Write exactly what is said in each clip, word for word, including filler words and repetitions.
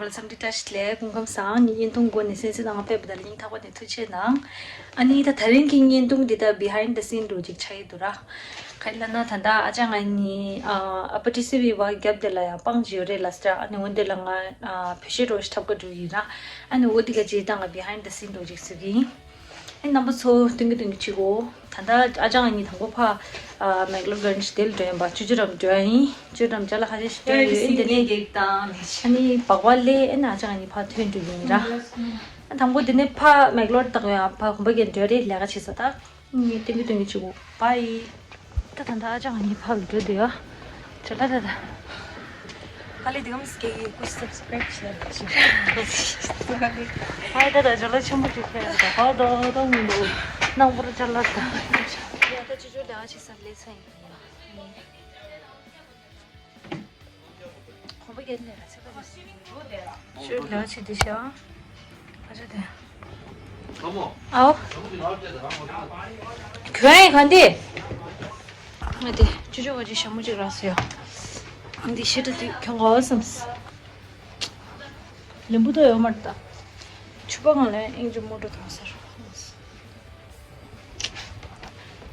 འཚམས་འདྲི་བཀྲ་ཤིས་བདེ་ལེགས། སྐུ་ཁམས་བཟང་། ངའི་བརྙན་ཐུང་འགོ་ནས་གསན་གཟིགས་གནང་བ་ཕེབས་པ་དང་སྙིང་ཐག་པ་ནས་ཐུགས་རྗེ་གནང་། ཨ་ནི་ད་དེ་རིང་གི་བརྙན་ཐུང་འདི་ད་behind the scene འདྲ་ཅིག་ཆགས་ཀྱི་འདུག་ར། ག་རེ་ལབ་ན་ད་ལྟ་ཨ་ཅག་ང་གཉིས་ཨ་ཨ་ཕ་ཊི་སི་བི་བ་རྒྱབ་དེ་ལ་ཡང་སྤང་བྱས་ཡོད་རེད་ལབ་ཟེར། ཨ་ནི་འོ་འདི་ལ་ང་ཨ་བེད་སྤྱོད་འདྲ་ཞིག་འཐབ་ག་འགྲོ་གི་ཡིན་ར། ཨ་ནི་འོ་འདི་ག་ཅིག་ད་ང་behind the scene འདྲ་ཅིག་བཟོ་གི་ཡིན། ཨེ་རྣམ་པ་ཚོ་སྟོན་གི་སྟོན་གི་བྱེད་གོ། ད་ལྟ་ཨ་ཅག་ང་གཉིས་དང་པོ་ཕ་ཨ་མེག་ལོར་གྷར་ཌེན་དེ་ལ་འགྲོ་ཡིན་པ། ཅོ་ཅོ་འགྲམ་འགྲོ་ཡ་ཡིན། ཅོ་ཅོ་འགྲམ་ཅ་ལག་ཁ་ཤས་ཤིག་སྟོན་ཡོད། ཨེ་འདི་ནས་ཨ་ནི་སྦག་སྦག་ལས་ཨེ་ན་ཨ་ཅག་ང་གཉིས་ཕར་ཐོན་འགྲོ་གི་ཡིན་ར། ཨ་དང་པོ་འདི་ནས་ཕ་མེག་ལོར་བཏང་ཡོད། ཨ་ཕ་གོམ་པ་རྒྱག་འགྲོ་རེད། ལས་ཀ་བྱེད་ས་ད། ངས་སྟོན་གི་སྟོན་གི་བྱེད་གོ། བཱའི། ད་ད་ད་ཨ་ཅག་ང་གཉིས་ཕར་ལ་འགྲོ་འདོད་ཡ། ཅོ་ལགས་ད་ད། ག་ལེ་འདི་གམ་སྐད་ཡིག་སྐུ་subscribe བྱས་ད་ཤི། ཧའི་ད་ད་ཅོ་ལགས་ཆེན་པོ་ཅིག་ཁྱེར་ད་ཧོ་དོ་དོ་མི་འདུག་ནང་པོ་རུ་ཅོ་ལགས་ད། ཡ་ད་ཅོ་ཅོ་ལགས་ཅིག་ས་ལེ་ཚན་ཡིན་ཡ། གོམ་པ་རྒྱག་ནས་ར་ཚེ་པ་ཅོ་ལགས་ཅིག་འདི་ཤ། ཨ་ཅག་དེ། ཨའོ། གྱོན་ཡིན་ག་འདི། ང་དེ་ཅོ་ཅོ་ག་ཅིག་ཞྭ་མོ་ཅིག་རག་སོང་ཡ། ཨང་འདི་ཞེ་དྲག་དུས་གྱོན་དགོས་བསམས། ལེན་པོ་ཏོ་ཡོད་མ་རེད་ད། ཕྱུ་པ་གང་ལ་ཨིན་ཇི་མོ་ཊ་ཐོང་ཟེར།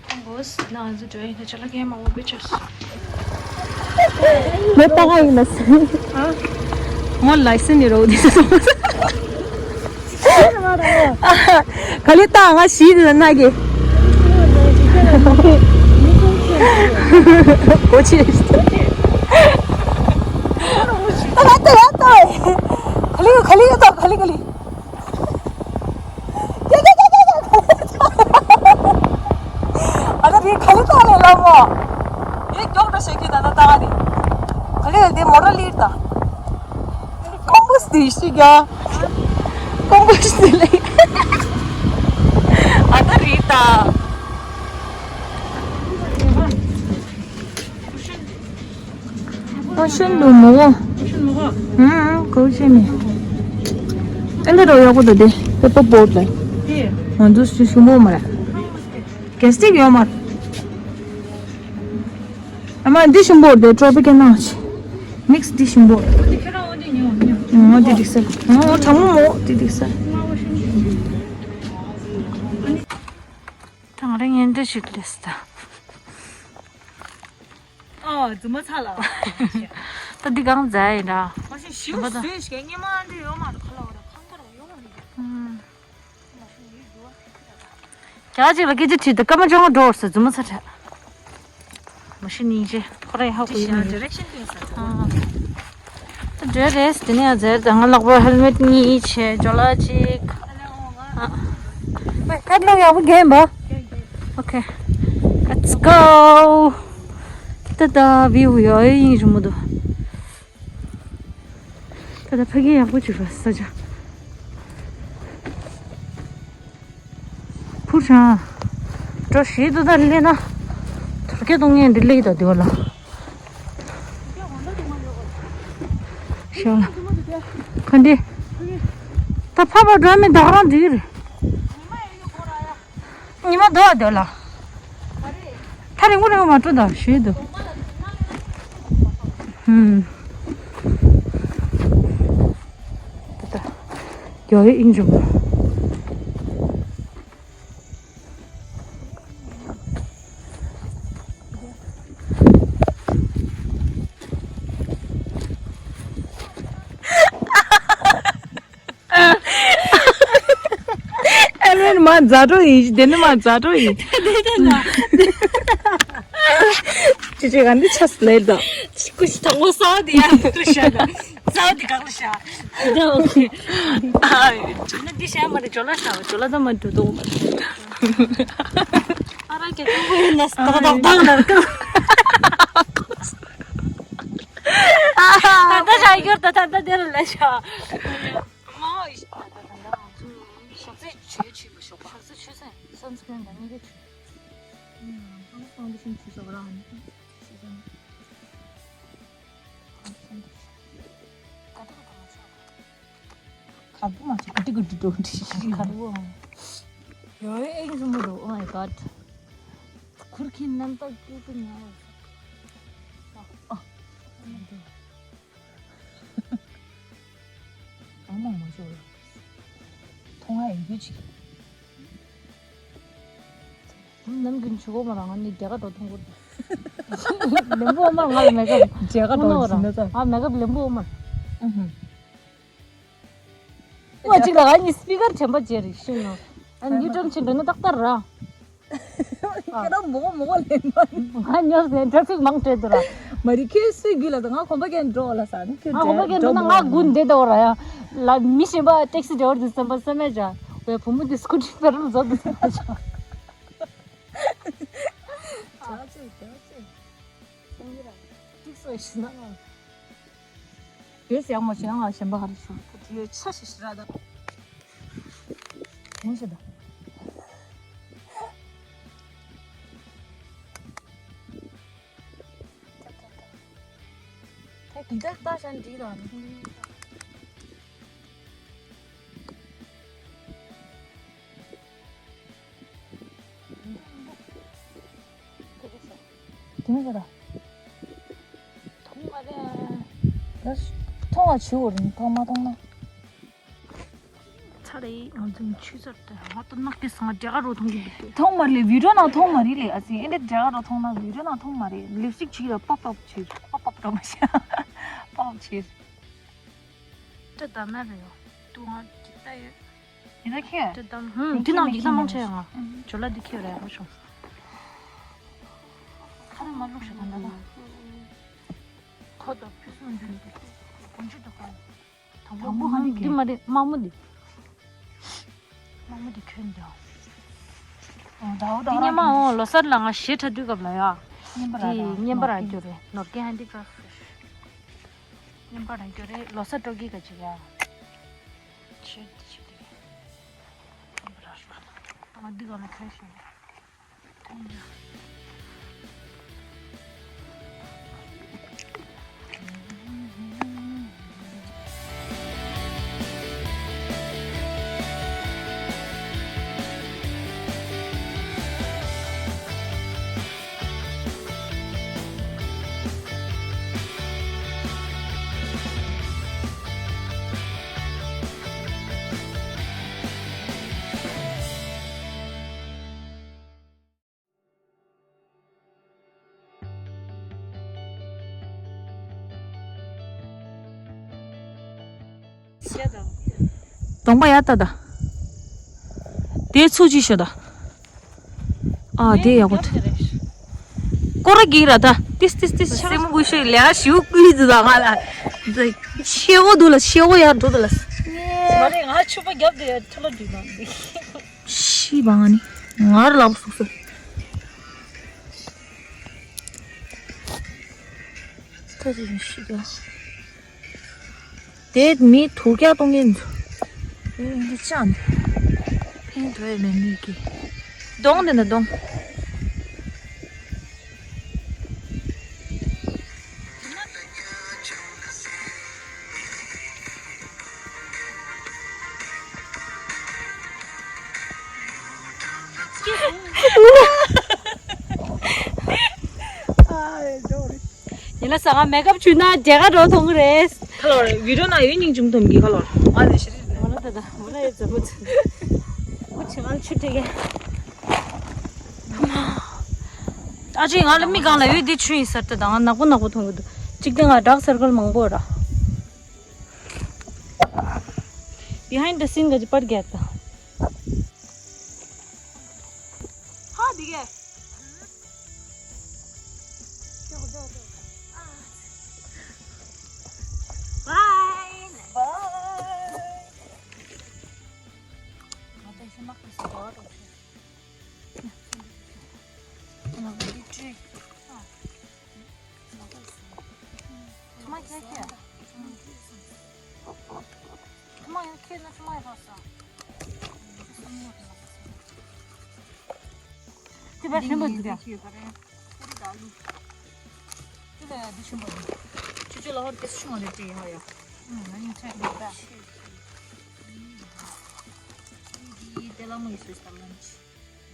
ཁོང་གོ་ས་ན་ང་ཚོ་འགྲོ་ཡིན་ད་ཅ་ལག་གན་མང་པོ་བེད་ཆོག་སོང་། མོ་ལྟ་ག་ཡིན་ལ་སི། ཨ། མོ་ལའི་སེན་ནི་རོ་དི་སོང་། ག་ལེ་ལྟ་ང་ཞིག་དེ་ན་གི། གོ་ཆེ། ལྟ་ལྟ་ལྟ་ལྟ། ག་ལེ་ག་ལེ་ལྟ་ག་ལེ་ག་ལེ། ཨ་ད་རེད་ག་ལེ་ཐོག་ནས་ལབ་མོ། ཡེ་མགྱོགས་འགྲོ་ཤེས་ཀྱི་ད་ད་ད་རེད། ག་ལེ་དེ་མོ་ཊ་ལིར་ད། ཀོང་པོ་སི་ཤི་ག་ཀོང་པོ་སི་ལེ། ཨ་ད་རེད་ད། ཨ་ཤིན་ཏུ་མོ། ཧུམ་གོ་ཤེས་མེད། ཨེ་འདི་རོ་ཡག་པོ་འདུག་དེ་པེ་པར་བོ་ཊི་ལ། ང་ཚོ་ཞུ་ཞུ་མོ་མ་རེད། གེ་སི་ཊིག་ཡོད་མ་རེད། ཨ་མ་འདི་ཞིམ་པོ་རེད་ཊོ་པི་ཀལ་ནཊ། མིག་སི་འདི་ཞིམ་པོ་རེད། ཨོ་འདི་འགྲིག་ས། ཨོ་གྲང་མོ་མོ་འདི་འགྲིག་ས། ད་ང་རང་ངན་འདྲ་ཞིག་ལས་ད། ཨོ་རྫུན་མ་ཚ་ལ། ད་འདི་གང་མཛའ་ཡིན་ད། མ་གཞི་ཞིའུ་ཞིམ་པོ་ད། བཟོས་ཤིག་སྙེ་མ་འདི་ཡོད་མ་རེད་ཁ་ལ་བ་ར་ཁང་པ་ར་ཡོད་མ་རེད། ཨུམ། རྒྱ་ཅིག་ལ་སྐད་ཆ་དྲིས་ཏེ་སྐར་མ་བཅོ་ལྔ་འགྲོ་བར་ཟེར་རྫུན་མ་ཚ་དྲགས། མ་གཞི་སྙིང་རྗེ་ཁོ་ར་ཡི་ཧ་གོ་ཡི་མི་ཡོད། ཌི་རེག་ཤན་སྟོན་ས་ཨ། ད་འགྲོ་རེས་དེ་ནས་ཡང་ཟེར་ད་ང་ལག་པར་ཧེལ་མེ་ཊི་གཉིས་བྱས་ཇོ་ལ་གཅིག་ཨ། ཝེ་ཁ་ལོ་ཡག་པོ་རྒྱན་པ། Okay, let's go. ད་ད་བིའུ་ཡོད་ཡིན་རི་མོ་འདུག་ད་ལྟ་ཕ་གི་ཡག་པོ་བྱེད་པ་ས་ཆ། ཕུར་ཆང་། འགྲོ་ཞིག་ཏུ་ད་ལེ་ན། དུར་སྐད་གཏོང་ངེས་འདི་ལེ་ད་དེ་བ་ལ། ཤོ་ལ། ག་འདི། ད་ཕ་པ་འགྲོ་མི་ད་ག་རང་འདི་རེད། ཉི་མ་འདུག་འདོད་ལ། ཐ་རིང་པོ་རིང་པོ་མ་འགྲོ་ད་ཞུས་འདུག་ཧུམ། ད་ད། ཡོ་ཡོ་ཨིན་ཇུ་མ། ཨ་ལན་མ་མཛའ་གྲོགས་ཡིན། དེ་ནི་མ་མཛའ་གྲོགས་ཡིན། ཅི་ཅི་ག་འདི་ཆ་སི་ལེར་དང་། ཀུ་ཤི་དང་པོ་སའོ་དི་ཡ་ཀུ་ཤ་དང་སའོ་དི་གང་ལ་ཤ། ད་ཨོ་ཁེ། ཨ་ཅི་ན་འདི་ཤ་མ་རེད། ཇོ་ལ་ཤ་ཇོ་ལ་ད་མ་འགྲོ་དོ་མ་རེད། ཨ་ར་ཀེ་ཀུ་ཡིན་ན་སྟག་སྟག་སྟག་ལ་ཀ། ད་ད་ཤ་ཡོར་ད་ད་ད་དེ་ར་ལ་ཤ། མ་ཧོ་ཡི་ཤ་ད་ད་ད་ད་ཞག་ཚི་ཆུ་ཆུ་བ་ཤོག་པ། ཞག་ཚི་ཆུ་སན་སན་སི་ཀྲིན་དང་གཉིས་ཀ་ཆུ། ཨང་ཧང་སང་འདི་ཤིང་ཆུ་ཤོག་རང་ཆུ་སན། ཁར་པོ་མ་ཆུ་གུ་ཏི་གུ་ཏི་འགྲོ་འདི་ཤིང་ཁར་པོ། ཡོ་ཨེ་ཨེ་ཟུམ་རོ། Oh my god. ཁུར་ཁིན་ནམ་ཏག་ཏུ་ཏུ་ཉལ། ཨ། ཨ། མང་མང་ཤོར་ལ། མཐོང་ང་ཡིན་རྒྱུ་ཅིག་ནམ་རྒྱུན་ཆུ་གོ་མ་རང་ནི་རྒྱ་གར་འགྲོ་མཐོང་གོ། ལེམ་བུ་ཨོ་མར་ང་ལ་མེ་ཀབ་རྒྱ་གར་འགྲོ་ཟིན་ན་ཙང་། ཨ་མེ་ཀབ་ལེམ་བུ་ཨོ་མར། ཨུ་ཧུ། ཨ་ཅིག་ལ་ཨ་ནི་སྤི་ཀར་དྲན་པ་བརྗེད་རེད་ཤི་ནོ། ཨ་ནི་ཡུ་ཊརན་ཕྱིན་འགྲོ་ན་ཏག་ཏག་ར། ཁྱེད་རང་མོག་མོག་ལེན་པ། ང་ཉོབ་ཟེར་ཊ་ཕིག་མང་སྤྲད་འདུག་ར། མ་རི་ཁྱེད་སུའི་རྒྱུད་ལ་ད་ང་གོམ་པ་རྒྱག་འགྲོ་ལ་ས་ནི་ཁྱོད་ང་གོམ་པ་རྒྱག་འགྲོ་ན་ང་དགུ་འདེད་འདུག་ར་ཡ། ལ་མི་གཞན་པ་ཊེག་སི་ཌའི་ཝར་འདུག་བསམ་པ་བསམ་མེད་ཅག་བའི་བུ་མོ་འདི་སྐུ་ཊི་ཕེ་རལ་བཟོ་འདུག་བསམ་པ་ཅག་ཇག་ཅིག་ཇག་ཅིག་ཏིག་སོ་ཤི་ན་ང་། བེས་ཡག་མོ་བྱས་ང་གཞན་པ་ག་རེ་ཞུ། དེ་ཆ་ཤི་ཤི་ར་ད། དེ་ཤི་ད། ད་གི་ད་ད་ཤན་འདི་ལ་ནི། དེ་མི་ཟེར་ད། མཐོང་མ་རེད། ད་མཐོང་བ་བྱིའུ་རེད་མཐོང་མ་མཐོང་ན། ཚ་རེད་ང་ཚོའི་ཆུ་ཚོད་དེ་ང་ཏོ་ནག་དེ་སང་རྒྱ་གར་རོ་མཐོང་གི་འདུག་མཐོང་མ་རེད་བི་ཌིའོ་ནང་མཐོང་མ་རེད་ལེ་ཨ་ཙི་ཨེ་འདྲ་རྒྱ་གར་རོ་མཐོང་ན་བི་ཌིའོ་ནང་མཐོང་མ་རེད་ལིབ་སི་ཊིག་བྱིས་ལ་པོབ་པོབ་བྱིས་པོབ་པོབ་འགྲོ་མ་ཤེས་པོབ་བྱིས། ད་ད་ན་རེད་ཡོ། དུ་ང་ཅིག་ལྟ་ཡོད། ཡིན་ད་ཁྱེད། དེ་ད་ཧུམ་དེ་ནང་ཡིག་ཚང་མང་ཆེ་ཡང་ང་ཇོ་ལ་འདི་ཁྱེད་རེད་ཧ་ཤོང་། ཁ་ར་མ་ལུག་ཤ་ད་ད་ད། ཁོ་ད་ཕུ་སུ་འདི་འདི་གོན་ཆུ་ད་ག་དང་པོ་ཧ་ནི་འདི་མ་རེད་དམར་མོ་འདི། དམར་མོ་འདི་ཁྱོད་འདི། འདི་སྙེ་མ་འོང་ལོ་གསར་ལ་ང་ཞེ་ཁྲ་དུས་སྐབས་ལ་ཡ། འདི་སྙེ་མ་ར་རྒྱུ་རེད་ནོར་སྐྱེ་ཧན་འདི་ཁྲ། སྙན་པ་རང་སྐྱོ་རེད་ལོ་གསར་སྤྲོ་གི་ག་ཅིག་ཡ། ཆེ་ཆེ་དེ། སྙན་པ་རང་སྤྲོ། ང་འདི་ག་ལ་ཁ་ཤས། གདོང་པ་ཡར་ལྟ་ད། དེ་ཚུགས་ཅིག་ཤོད་ད། ཨ་དེ་ཡག་པོ་འདུག་སྐོར་ར་གིག་ར་ད། ཏིས་ཏིས་ཏིས་ཆག་སེམས་མགུ་ཤོད་ལས་ཀ་ཞུ་ཀུའི་ཙི་ད་ང་ལ། ཤེ་བོ་འདུག་ལ་ཤེ་བོ་ཡར་འགྲོ་འདུག་ལ། མ་རེད་ང་ཕྱུ་པ་རྒྱབ་དེ་ཐུ་ལ་འདུག་ན་འདི། ཤི་བ་ང་ནི། ང་ར་ལག་པ་ཟུག་སོ། ད་ཅི་ཡིན་ཤི་ད། དེ་མི་དུག་རྒྱག་གཏོང་མཁན་ཚོ། ཨེ་འདི་ཅང་འདི། ཕན་ཐོགས་ཡས་མེད་ནི་གི། གདོང་དེ་འདྲ་གདོང་། ཡིན་ན་ཟ་ང་མེ་ཀབ་བྱུས་ན་རྒྱལ་ཁ་འགྲོ་མཐོང་གི་རེད། ཁ་ལོར་བི་ཌིའོ་ནང་ཡོད་སྙིང་རྗེ་མཐོང་གི་ཁ་ལོར་ང་ལས་ཤི་རེད། མོ་ལ་ད་ད་མོ་ལ་ཡོད་ཛ་མོ་ཛ། ཁོ་ཆེ་ང་ཆུ་སྤྲད་གི། ཨ་ཅེ་ང་ལ་མི་གང་ལ་ཡོད་འདི་ཆུ་ཡིན་ཟེར་ཏེ་ད་ང་ནག་པོ་ནག་པོ་མཐོང་གི་འདུག་གཅིག་དེ་ང་ཌག་སར་ཀལ་མང་པོ་ར། Behind the scene ག་ཅི་པར་རྒྱག་ད། ཧ་འདི་གས། Bye. Bye. དེ་བས་ཧྲིན་པོ་འདུག་ག་དེ་ལ་འདི་ཆུང་པོ་འདུག་ཆུ་ཆུ་ལ་ཧོར་དེ་ཆུང་བ་རེད་དེ་ཡོད་ཡོད། ཨུམ་ང་ཡིན་ཚད་འདུག་ད། དེ་ལ་མོ་ཡིན་སོས་ས་ལ་འདི།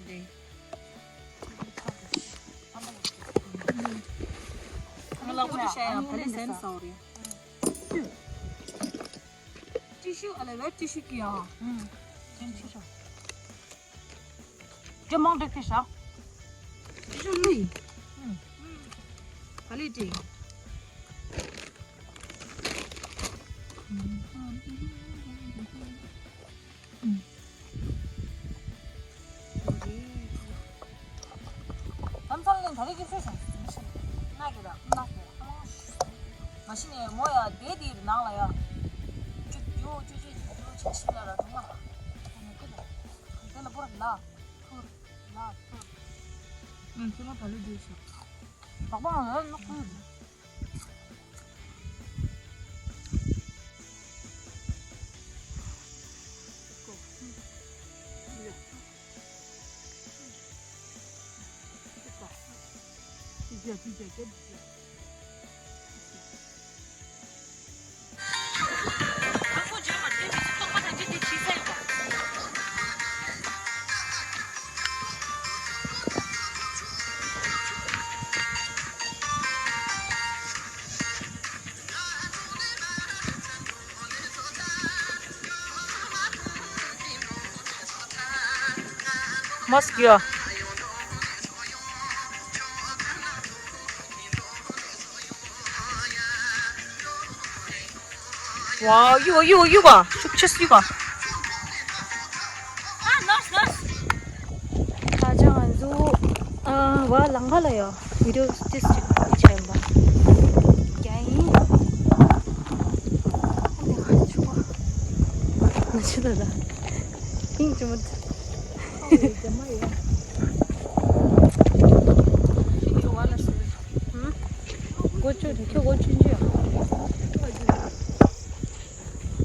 འདི། ང་ལག་པ་དེ་བྱ་ཡ་བ་ལི་སན་ས་འོ་རེད། ཤུ་ཨ་ལེ་བེ་ཏི་ཤུ་ཀི་ཡ། ཨུམ། ཅན་ཆི་ཤོ། ཅི་མང་དྲེག་ཏི་ཤ། ཏི་ཤུ་ལི། ཨུམ། ཧ་ལི་ཏི། ཨུམ། ལམ་སང་ལན་ད་རེས་ཀྱི་ཤོད་བྱུང་། མི་ཤེས། ན་གི་ར་ན་གི་ར། མ་གཞི་ནས་མོ་ཡ་དེ་དེའི་ནང་ལ་ཡ། ཅིག་རྒྱུ་ཅི་ཅི་ཅི་རྒྱུ་ཅི་ཞིག་ལ་ར་དུང་མ། དེ་ལ་པོ་ར་ལ་ཐུར་ལ་ཐུར། ང་ཚོ་ལ་ད་ལོ་དེ་ཤོད། བདག་པོ་ང་ལ་ནག་པོ་ཡོད། མོ་སི་ཀི་ཡོད། ཝའོ། ཡུ་ག་ཡུ་ག་ཡུ་ག་ཤུག་ཆེས་ཡུ་ག་ཨ་ནར་སི་ནར་སི། ད་ཆ་ང་ཚོ་ཨ་བ་ལང་ཀ་ལ་ཡོད། བི་ཌི་ཡོ་ཏིས་ཅིག་བྱས་ཡིན་པ། རྒྱ་ཡིན། ཨ་ནི་ང་ཆུ་བ། ང་ཆུ་ལ་ད། ཡིན་ཅི་མ་ད། སྒོ་ཆུ་དེ་ཁྱོད་སྒོ་ཆུ་ཆུ།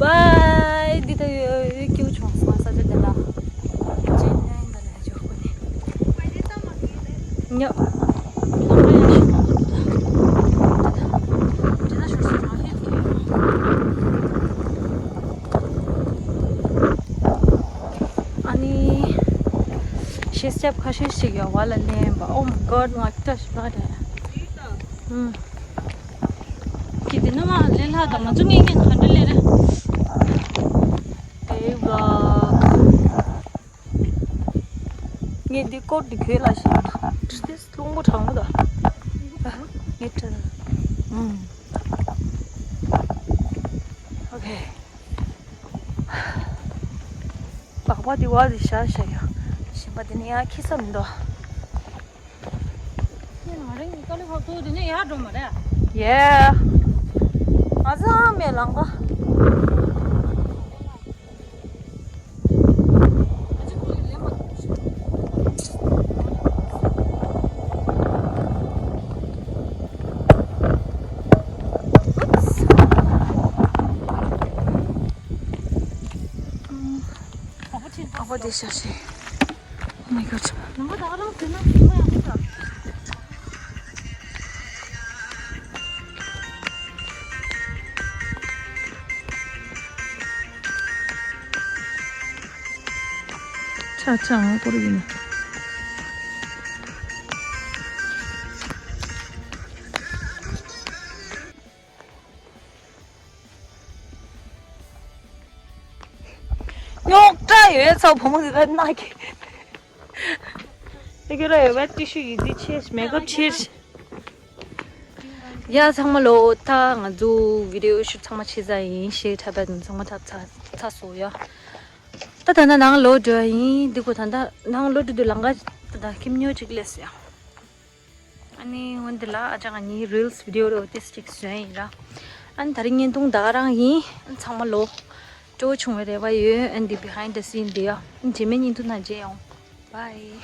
བའི། འདི་ལྟ་ཡོད་ཡོད་སྐྱིད་བྱུང་སོང་ས་ཆ་དེ་ལ། ཅེ་ནའི་འདི་ལ་འཇོག་གོ་ནི། ཉོ། ལ་ཡ་ཤི་མ་གོ་ད། ཅེ་ན་ཤོར་སོང་ཧེ་ཀེ། ཨ་ནི། ཤེས་སྐྱབས་ཁ་ཤས་ཤིག་ཡོད་བ་ལ་ལེན་པ། Oh my God ང་ཀྲ་ཤི་མ་རེད། ཨུམ། ཀི་དེ་ནི་མ་ལས་ལྷག་དང་ང་ཚོ་ངེས་ངེས་ག་འདྲ་ལས་རེད། དེ་བ། ངས་འདི་སྐོར་འདི་གོས་ལ་ཞིག་ཏིས་རླུང་པོ་གྲང་མོ་དང་། ངས་དྲན། ཨུམ། ཨོ་ཁེ། ལག་པ་འདི་བ་འདི་བཞག་བཞག་ཡ། ཞིམ་པ་འདི་ནི་ཡང་ཁྱི་ས་མི་འདུག་ང་རང་གི་ཀ་ལི་ཧོབ་ཐུག་དེ་ནས་ཡར་འགྲོ་མ་རེད། ཡེ། ང་ཚང་མའི་ལང་པ། ཨ་ཕོ་དེ་ཤ་ཤེ། Oh my God. ཆ་ཆ་ང་སྐོར་ཡིན། རྙོག་དྲ་ཡོད་ཚོ་བུ་མོ་འདི་ལ་ན་གི། ཨེ་གི་ར་ཡོད་པ་ཏི་ཤུ་ཡིན་འདི་ཆེ་མེ་ཀབ་ཆེ། ཡ་ཚང་མ་ལོ། ད་ང་ཚོ་བི་ཌི་ཡོ་ཤུ་ཊི་ཚང་མ་ཆེ་ས་ཡིན་ཤེས་འཁྲབ་པ་དང་ཚང་མ་འཁྲབ་ཚ་ཚ་སོ་ཡ། ད་ད་ན་ནང་ལོ་འགྲོ་ཡིན་འདི་གོ་ད་ད་ནང་ལོ་འགྲོ་དུས་ལང་ཀ་ད་ཁྱིམ་ཉོ་ཅིག་སླེབས་ཡ། ཨ་ནི་འོན་ཏེ་ལ་ཨ་ཅག་ང་གཉིས་རིལ་སི་བི་ཌི་ཡོ་རེ་བ་ཏིས་ཅིག་བཟོས་ཡིན་ར། ཨ་ནི་ད་རིང་བརྙན་ཐུང་ད་ག་རང་ཡིན། ཨ་ནི་ཚང་མ་ལོ། སྤྲོ་བོ་བྱུང་བའི་རེ་བ་ཡོད། ཨ་ནི་འདི་བི་ཧའིན་ཌི་སིན་འདི་ཡ། ཨ་ནི་རྗེས་མའི་བརྙན་ཐུང་ནང་མཇལ་ཡོང་། བའི།